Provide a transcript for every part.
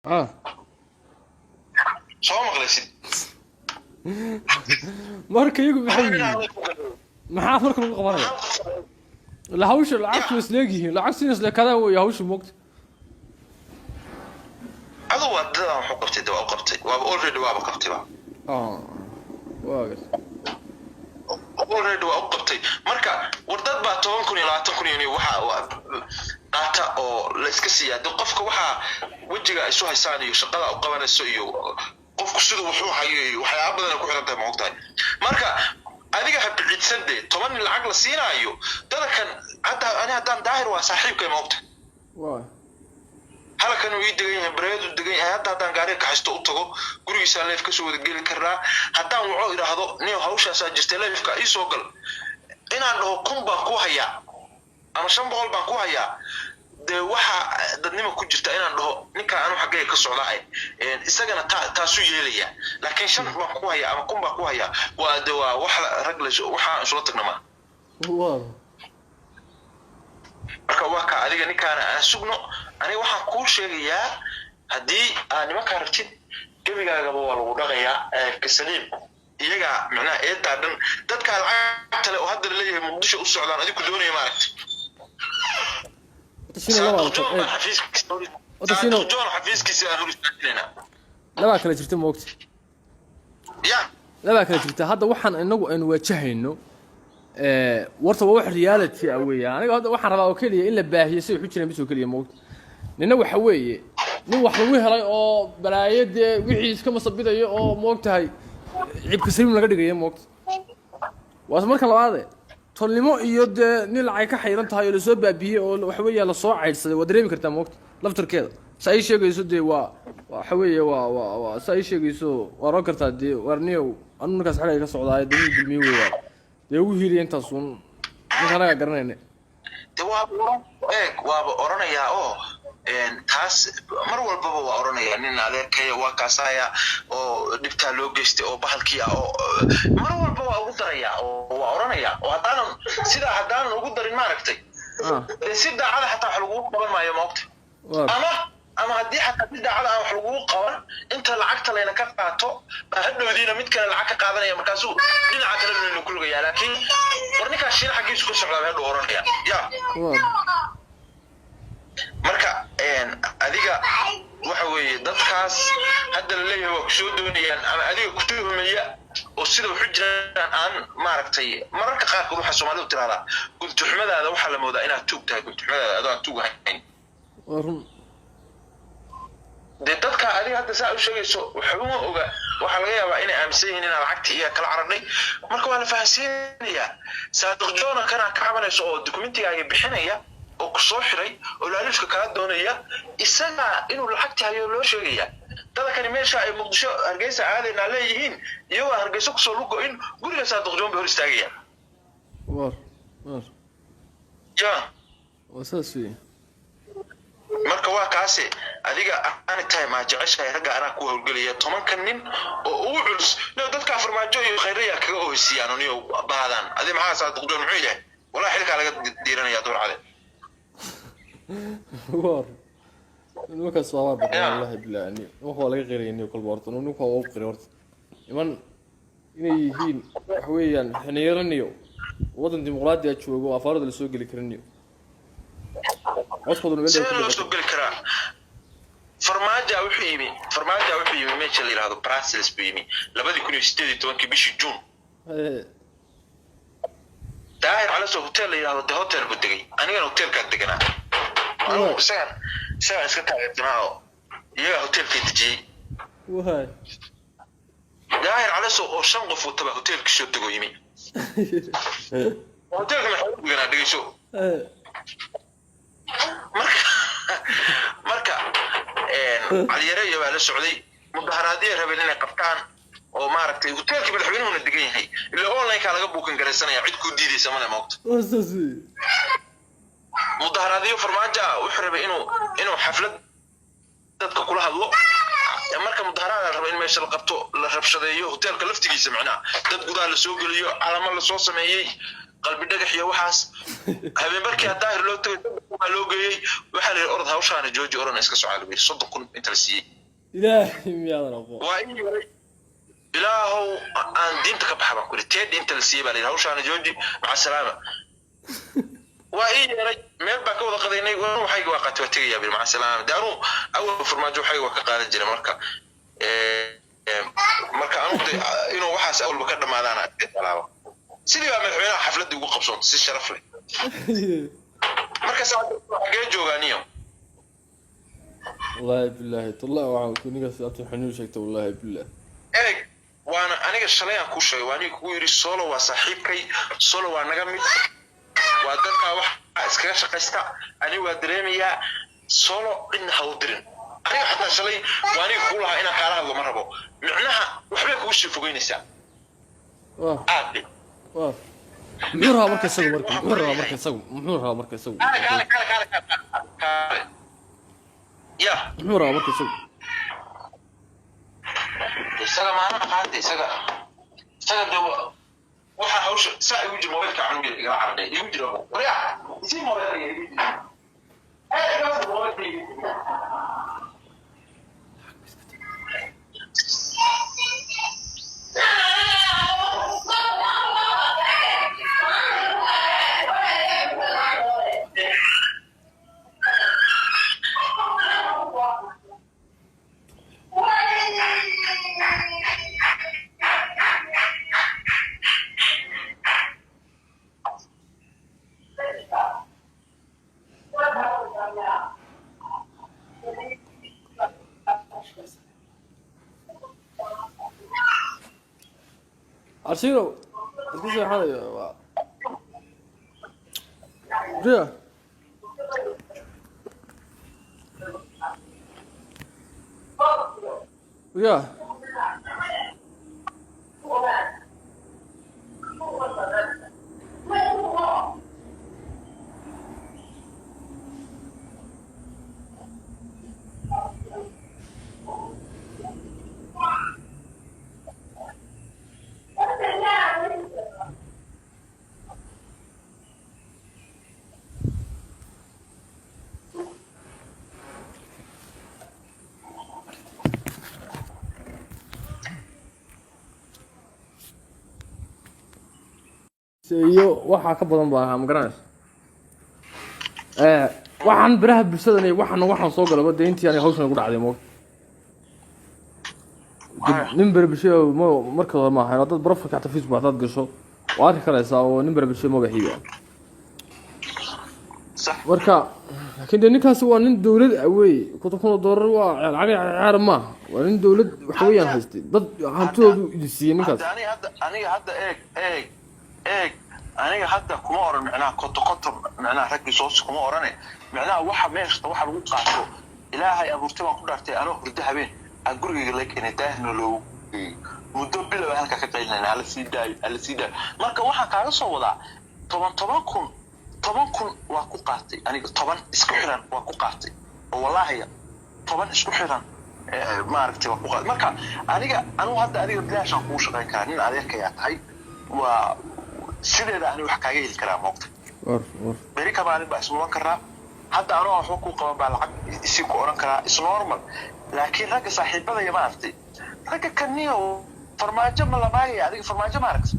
Ah. Soo maqlaysid? Marka iyagu maxay yihiin? Maxaa marka lagu qabanaya? La hawsha lacagtu way isleegyihiin, lacagtu inay isleekadaan wey hawsha, moogta. Adu waa dadaan waxu qabtay, de waa u qabtay, waaba already waaba qabtayba. Ah, waa garta. Already waa u qabtay. Marka war dad baa 10,000 iyo 20,000 iyo waxa qaata oo la iska siiyaa. De qofka waxaa wejiga isu haysaan iyo shaqada u qabanayso iyo qofku siduu wuxuu hayo iyo waxyaaba badan ay ku xiran tahay, ma ogtahay? Marka adiga ha bicidsan dee 10 nin lacag la siinaayo dadakan. Hadda ani haddaan Daahir waa saaxiibkay, ma ogtahay? Waa. Halkan uu ii degan yahay, bareedu degan yahay. Hadda haddaan gaariga kaxaysto u tago gurigiisaan live kasoo wada geli karnaa. Haddaan waco, idhaahdo, "Nin, hawshaasaa jirtay, liveka ii soo gal," inaan dhaho 1000 baan ku hayaa ama 500 baan ku hayaa, dee waxa dadnima ku jirta inaan dhaho ninka anu xaggee ka socdaa, isagana taasuu yeelayaa. Laakiin shan baan ku hayaa ama 1000 baan ku hayaa, waa de waa wax rag la waxaan isula tagna maa. Waa. Marka waa ka adiga ninkaana aan sugno. Aniga waxaan kuu sheegayaa, haddii aad nimankaa rabtid, gebigaagaba waa lagu dhaqayaa kasaliim. Iyagaa macnaha eedaa dhan dadkaa lacagta le oo hadda laleeyahay Muqdisho u socdaan, adiku doonaya, maaragtay. Horta Shino labaa Saadiq John baan xafiiskiisa Horta Shino- Saadiq John xafiiskiisa aan hor istaajinaynaa. Labaa kala jirta, moogta. Ya. Labaa kala jirta. Hadda waxaan inagu aynu wajahayno, warta waa wax reality ah weeye. Aniga hadda waxaan rabaa oo keliya in la baahiyo siday waxu jiraan bis oo keliya, moogta. Nina waxa weeye nin wax lagu helay oo balaayo dee wixii iska masabidayo oo, moogtahay, cibka saliim laga dhigayo, moogta. Waase marka labaade tolnimo iyo dee nin lacag ka xayran tahay oo lasoo baabiyey oo waxa weeya lasoo caydhsaday, waa dareemi kartaa, moogta, laftarkeeda sa ay sheegayso. Dee waa waxa weeye waa sa ay sheegayso, waa roon kartaa. Dee warniyow, anu ninkaas xagga ka socdaay, dee nin dulmiye wey, waa dee ugu hiiliya intaas uun ninka anagaa garanayna. De waaba oran, eeg, waaba oranayaa oo taas mar walbaba waa oranayaa, nin adeerkaya waa kaasaya oo dhibtaa loo geystay oo bahalkii ah, oo mar walba waa ugu darayaa oo waa oranayaa, oo haddaanan sidaa haddaanan ugu darin, maaragtay, dee si daacada xataa wax lagugu qaban maayo, maogta. Ama haddii xataa si daacada aan wax lagugu qaban, inta lacagta layna ka qaato baa hadhowdiina mid kale lacag ka qaadanaya, markaasuu dhinaca kale layna ku lugayaa. Laakiin war ninkaas Shiina xaggiisu ka socdaa, hadhow oranaya ya. Marka adiga waxa weeye dadkaas hadda la leeyahay waa kusoo doonayaan ama adiga ku tuhmaya oo sida waxu jiraan aan, maaragtay, mararka qaarkood waxaa Soomaalidu tirahdaa guntuxumadaada waxaa la moodaa inaad tuug tahay, guntuxumadaada adoo aan tuug ahayn. Waa run. Dee dadka adiga hadda saa u sheegayso waxuma oga. Waxaa laga yaabaa inay aaminsan yihiin inaan lacagtii iyaga kala cararnay. Marka waa la fahansiinayaa. Saadiq Joona kanaa ka cabanayso oo dukumentigaaga bixinaya oo ku soo xiray oo laaluushka kala doonaya, isagaa inuu lacagti hayo loo sheegaya. Dada kani meesha ay Muqdisho, Hargeysa aadaynaa leeyihiin, iyagoo Hargeysa kusoo lugo-in, guriga Saadiq Joon bay hor istaagaya. War war. Ya. Waa saas wey. Marka waa kaase adiga anytime aa jeceshahay ragga anaa ku howlgelaya, 10-ka nin oo ugu culus no dadka Farmaajo iyo Khayrayaa kaga oheysiiyaan niyo baadaan. Adi maxaa Saadiq Joon muxuu yahay? Wallahi xilkaa laga diiranaya duurcade. War nimankaas waa baqan, wallahi billahi. Nimanka waa laga qirayay niyo kolba. Horta ninka waa u qiray. Horta niman inay yihiin waxa weeyaan xiniiraniyo waddan dimuqraadi ah joogo oo afaarada lasoo geli karaniyo codkooduna meel Sidee dheer ku loo soo geli karaa? Farmaaja wuxuu yimi meesha la yidhahdo Brussels buu yimi 2018-kii bishii June. Daahir Calaso hotel la yidhahdo de hotel buu degay, anigana hotelkaan deganaa. Anigu isagaan iska taageersanaa oo iyagaa hotelkay dejiyey. Daahir Calaso oo shan qof wataba hotelkii soo dego yimi. Hotelka maxaa u deganaa? Dhegeyso. Marka Caliyare iyo baa la socday, mudaharaadiyay rabeen inay qabtaan oo, maaragtay, hoteelkii madaxweynuhuna degan yahay, ilaa online-kaa laga booking garaysanaya, cid kuu diidaysa male, moogta. Waa saas wey. Mudaharaadyo Farmaajo ah wuxuu rabay inuu xaflad dadka kula hadlo. Marka mudaharaad la raba in meesha la qabto, la rabshadeeyo hoteelka laftigiisa, macnaha dad gudaha lasoo geliyo, calamo lasoo sameeyey, qalbi dhagax iyo waxaas. Habeen markii Daahir loo tagay, baa loo geeyey, waxaa la yidhi, "Orod, hawshaana jooji, orana iska socaa," lagu yidhi, 30,000 inta la siiyey. Ilaahay miyaadan aqoon. Waa ii yeeray. Ilaahow aan diinta ka baxa baan ku yidhi. Teedhi inta la siiyey baa la yidhi, hawshaana jooji, maca salaama. Waa ii yeeray, meel baan ka wada qadaynay. Waxayga waa qaatay, waa tegayaa biri, maca salaama. De anuu awal Farmaajo waxayga waa ka qaadan jiray. Marka marka anugu de inuu waxaas awalba ka dhamaadaana alaaba. Sidii baa madaxweynaha xafladdii ugu qabsoontay si sharaf leh. Marka saacadda xagee joogaa niyo? Wallaahi bilaahi tallahi, waxaan ku ninkaas abti xanuun sheegtay, wallaahi bilaah. Eeg, waana aniga shalay aan kuu sheegay, waa aniga kugu yidhi Solo waa saaxiibkay, Solo waa naga mid, waa dadkaa waxa iskaga shaqaysta. Aniga waa dareemayaa Solo cidna ha u dirin. Aniga xataa shalay waa aniga kuu lahaa inaan kaala hadlo ma rabo, micnaha waxbay kugu sii fogeynaysaa. Waa aad waa muxuu rabaa marka isagu? Marka muxuu rabaa marka isagu? Muxuu rabaa marka isagu? Kaale, kaale, kaale, kaale, kaale, kaale, ya. Muxuu rabaa marka isagu? Isaga maana qaade, isaga de waxa hawsha saa igu jira, mobilka canuga igala cararday igu jira. Waryaa, isii mobilka igu jira. Eh, iga mobilka igu jira. Arshiro iska seexanayo waa riya. Ya. Iyo waxaa ka badan baa ahaa, ma garanaysa? Waxaan biraha bulshadan iyo waxaan soo galaba dee intii aniga hawshan igu dhacday moogta. Nin bere bulshada ma marka hore ma ahayn. Haddaad profile-ka xataa Facebook haddaad gasho, waa arki karaysaa oo nin bere bulshada magaxiiba. Sax. Marka laakiin dee ninkaasi waa nin dowlad ah wey. $50,000 waa lacag ciyaar maaha. Waa nin dowlad waxa weeyaan haystay, dad hantidoodu idin siiyey ninkaas. Hadda aniga hadda aniga hadda eeg, eeg, eeg, aniga hadda kuma oran micnaha konton konton, micnaha raggii soos kuma orane. Micnaha waxa meeshta waxa lagu qaato, Ilaahay abuurtay baan ku dhaartay, anoo hurdo habeen aan gurigayga la keenay, daahna loogu geeyey, muddo bilow aan halkaa ka qaylinayna, hala sii daayo, hala sii daayo. Marka waxaan kaaga soo wadaa toban toban kun, 10,000 waa ku qaatay aniga, 10 isku xiran waa ku qaatay oo wallaahi 10 isku xiran maaragtay waa ku qaatay. Marka aniga anugu hadda adiga bilaashaan kugu shaqayn karaa, nin adeerkayaa tahay, waa sideeda ani wax kaaga heli karaa moogta. War war. Beri ka maalin baa ismudan karaa. Hadda anoo aan waxba kuu qaban baa lacag isi ku oran karaa, is normal. Laakiin ragga saaxiibadaya maaragtay, ragga kaniyo Farmaajo ma lamaagaya? Adiga Farmaajo maaragtay?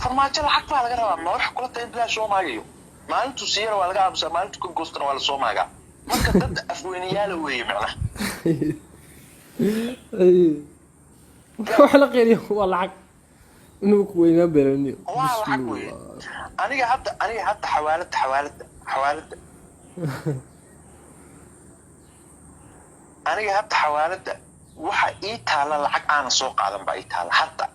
Farmaajo lacag baa laga rabaa. Ma wax kula tahay in bilaash soo maagayo? Maalintuu siiyana waa laga aamusaa, maalintuu ka goostana waa lasoo maagaa. Marka dad afweynayaala weeye macnaha. Marka waxa la qeeliyo waa lacag inuu ku weynaan beelaniyo. Waa lacag weeye. Aniga hadda xawaaladda aniga hadda xawaaladda waxa ii taalla lacag aanan soo qaadan baa ii taalla. Hadda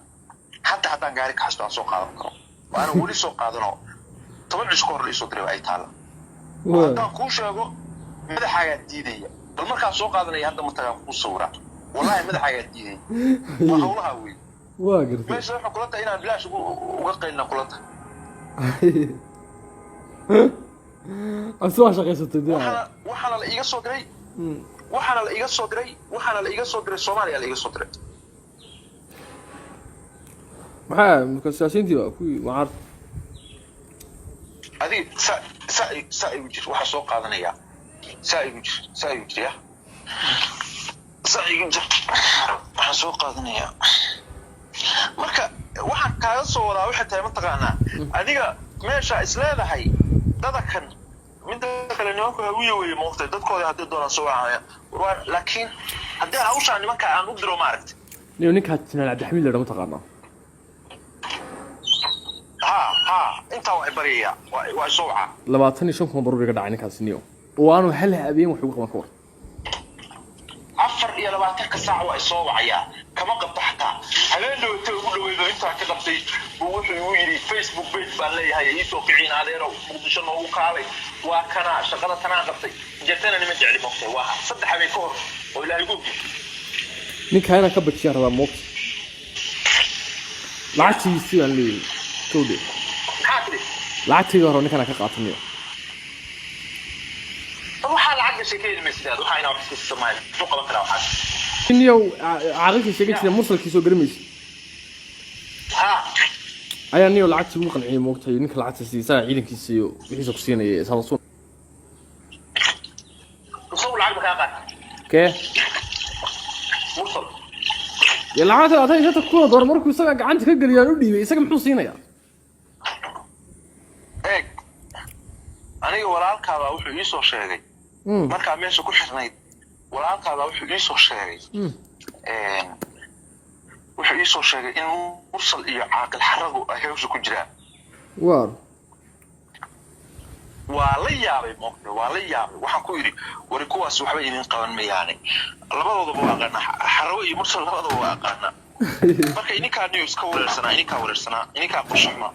haddaan gaari ka xasto aan soo qaadan karo oo aanan weli soo qaadanoo 10 cisho ka hor la iisoo diray baa ii taalla. Oo haddaan kuu sheego madaxaagaa diidaya. Bal markaan soo qaadanaya hadda ma tagaan kuu sawiraa, wallahi madaxaagaa diidaya. Waa hawlaha wey. Waa gartay. Meesha waxay kula tahay inaan bilaash uga qaylina kula tahay? Abti waa shaqaysatay dee. Waxaana la iiga soo diray, waxaana la iiga soo diray, waxaana la iiga soo diray Soomaaliya la iiga soo diray. Maxaa marka siyaasiyiintii baa kuwii macaar? Adiga saa saa saa igu jir, waxaa soo qaadanayaa saa igu jir, saa igu jir ya. Saciga jir, waxaan soo qaadanayaa. Marka waxaan kaaga soo wadaa waxay tahay, mataqaanaa, adiga meesha is leedahay dadakan. Midda kale, nimanku Hawiye weeye, moogtay, dadkooda haddii doonaan soo wacaya. Laakiin haddii hawshaa nimanka aan u diro, maaragtay. Niyo, ninkaa Jenaraal Cabdixamiid la dhaa, mataqaanaa? Ha ha, intaa waa baryayaa, waa isoo wacaa. 25,000 daruur iga dhacay ninkaasi, niyo, oo aanu hal habeen wax ugu qaban ka war. 24-ka saac waa isoo wacayaa, kama qabto. Xataa habeen dhawatay ugu dhaweydo intaa ka qabtay buu wuxuu igu yidhi, "Facebook page baan leeyahay, iisoo kiciin adeerow, Muqdisho noogu kaalay, waa kanaa shaqada tanaa qabtay." Jeertana nima jecli, moogtay, waa 3 habeen ka hor oo Ilaahay ugu ogyahay. Ninkaa inaan ka bajiyaan rabaa, moogta, lacagtiisii baan leeyahay, kowdhe. Maxaa tidhi? Lacagtayda hore ninkaan ka qaata, niyo. Waxaa lacag gashay ka heli maysid aad, waxaa inaa wax iska samayn, muxuu qaban karaa waxaas? Niyow, caaqilkii sheegan jiray mursalkii, soo garamaysa? Ha. Ayaa niyo lacagtii ugu qanciyay, moogtay, ninka lacagta siisaa ciidankiisa iyo wixiisa ku siinaya sabasun. Isagu lacag ma kaa qaatay? Kee? Mursal. Dee lacagta 25,000 doolar markuu isaga gacanta ka geliyaan u dhiibay, isaga muxuu siinayaa? Eeg, aniga walaalkaabaa wuxuu ii soo sheegay markaa meesha ku xirnayd, walaalkaabaa wuxuu ii soo sheegay wuxuu ii soo sheegay in Mursal iyo Caaqil Xaragu ay hawsha ku jiraan. Waar. Waa la yaabay, moogta, waa la yaabay. Waxaan ku yidhi, "Wari, kuwaas waxba idin qaban mayaane." Labadoodaba waa aqaanaa, Xarago iyo Mursal labadaba waa aqaanaa. Marka idinkaa niyo iska wareersanaa, idinkaa wareersanaa, idinkaa qorshe xumaa.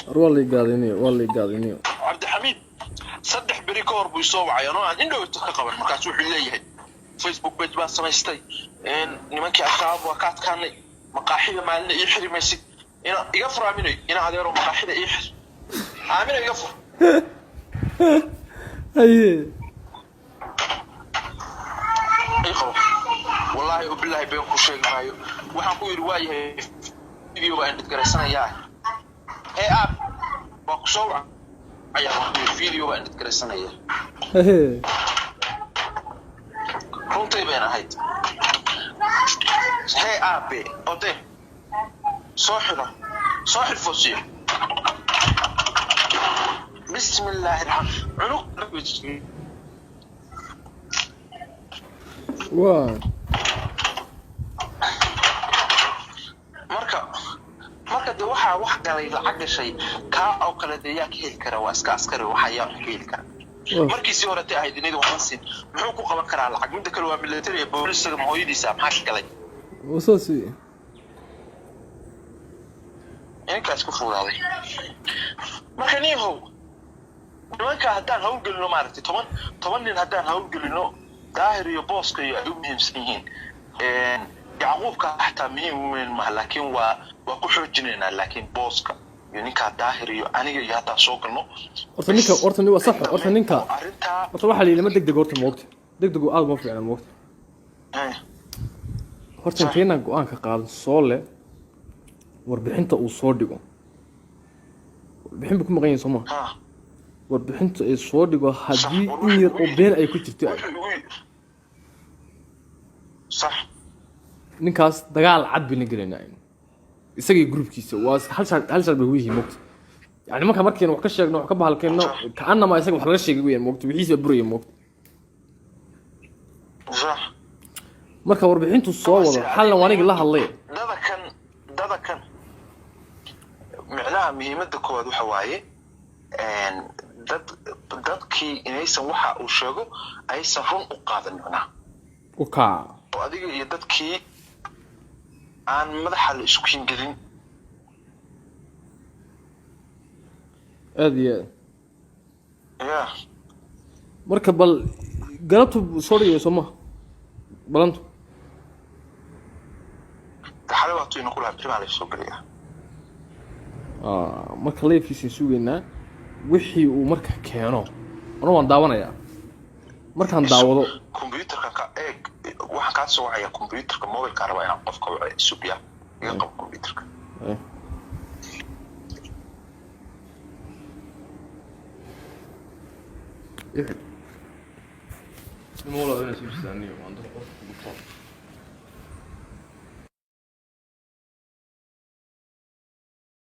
War, waa lay gaaday niyo, waa lay gaaday, niyo. Cabdixamiid 3 beri ka hor buu isoo wacay anoo aan indhowto ka qaban. Markaas wuxuu leeyahay, "Facebook page baan samaystay, nimankii Al-Shabaab waa ka adkaanay, maqaaxida maalina ii xiri maysid, ina iga fur, Aaminay, ina adeero, maqaaxida ii xir, Aamina, iga fur." Haye. Ii qabo, wallaahi ubilaahi been ku sheegi maayo. Waxaan ku yidhi, "Waa yahay, video baan edit garaysanayaa." Ee aab waa ku soo wacaya, waan ku yidhi, "Video baan edit garaysanaya." Haye. Runtay bayn ahayd. Hee aabe, ode soo xidho, soo xidh foosiyo. Bismi illaahi raxmaan cunug. Waa. Marka de waxaa wax galay, lacag gashay kaa oo kale, dee yaa ka heli kara? Waa iska askari, waxa yaa wax ka heli kara? Markiisii horetay ahayd inayda waxba siin, muxuu ku qaban karaa lacag? Midda kale waa military ee boolisaga, hooyadiisa maxaa ka galay? Waa saas wey. Ninkaas ku fogaaday. Marka niyahow, nimanka haddaan hawlgelino, maaragtay, 10 10 nin haddaan hawlgelino, Daahir iyo Booska iyo ay u muhiimsan yihiin, Yacquubka xataa muhiim weyn maha, laakiin waa ku xoojinaynaa. Laakiin Booska iyo ninkaa Daahir iyo aniga iyo haddaan soo galno. Horta ninka, horta waa sax, horta ninka. Arrintaa. Horta waxaa la yidhi, lama degdego horta, moogta, degdegu aad uma fiicna, moogta. Horta inteynaan go-aanka qaadan, soo le warbixinta uu soo dhigo, warbixin buu ku maqan yahay, soo ma? Ha. Warbixinta ay soo dhigo, haddii in yar oo been ay ku jirto, Wuxuu igu yidhi sax. ninkaas dagaal cad bayna gelaynaa isagii groupkiisa. Waa hal shaar bay yihiin, moogta. Yani marka markaynu wax ka sheegno, wax ka bahalkeenno, kaanama isaga wax laga sheegay weyaan, moogta, wixiisa baa buraya, moogta. Sax. Marka warbixintu soo wado, xalna waa anigii la hadlay. Dada kan micnaha muhiimadda koowaad waxa waaye, dadkii inaysan waxa uu sheego aysan run u qaadan micnaha. U kaa. Oo adiga iyo dadkii aan madaxa la isku hingelin. Aad iyo aad. Ya. Marka bal galabtu soo dhigay, soo maha balantu? Xalay waatuu ina kulaha, beri baa la soo geliyaa. Ah, marka leefkiisan sugaynaa wixii uu marka keeno, ana waan daawanayaa markaan daawado. Computerka ka eeg, waxaan kaa soo wacaya computerka, mobilkaan rabaa inaan qofka waco, isugya, iga qabo computerka. Eh. Ixid. Nima walaal inay soo jistaaniyo waan dad qof ugu toon.